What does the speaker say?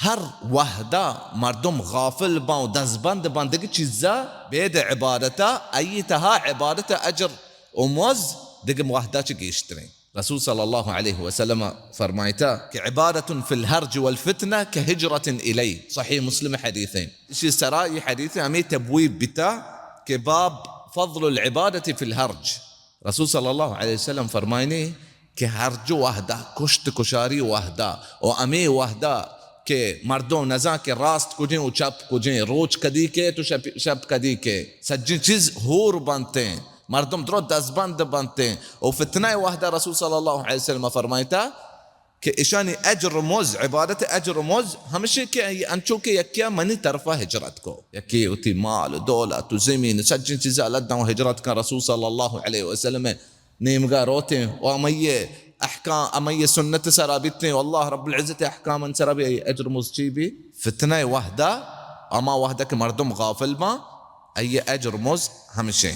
ہر وہدا مردم غافل باں و دزبند باں دگہ چیزا بید عبادتا، ای تہا عبادت اجر و مز دگہ وہدا چہ گیشتریں۔ رسول صلی اللہ علیہ وسلم فرمائتا کہ عبادت فی الحرج والفتنہ کہجرت الی۔ صحیح مسلم حدیث ہیں۔ اسی سرا یہ حدیث ہمیں تبویب بتا کہ باب فضل العبادت فی الحرج۔ رسول صلی اللہ علیہ وسلم فرمائنے کہ ہرج وہدا، کشت کشاری وہدا، و ہمے وہدا کہ مردم نزان کہ راست کجیں و چپ کجیں، روچ کدی کے تو شپ، شپ کدی کے، سجیں چیز ہور بنتیں، مردم درو دزبند بنتیں، و فتنہ وہدا رسول صلی اللہ علیہ وسلم فرمائتا کہ اشانی اجر و مز، عبادت اجر و مز ہمشی کہ انچو کہ یکیا منی طرفا ہجرت کو، یکی وتی مال و دولت و زمین و سجیں چیزا لداں و ہجرت کن رسول صلی اللہ علیہ وسلم نیمگا روتیں و ہمئی احکام، ہمئی سنت سرا بیتیں و اللہ رب العزت احکام سرا بھی اجر مز چی بھی۔ فتنہ وہدا، ہما وہدا کہ مردم غافل باں، ای اجر مز ہمشیں۔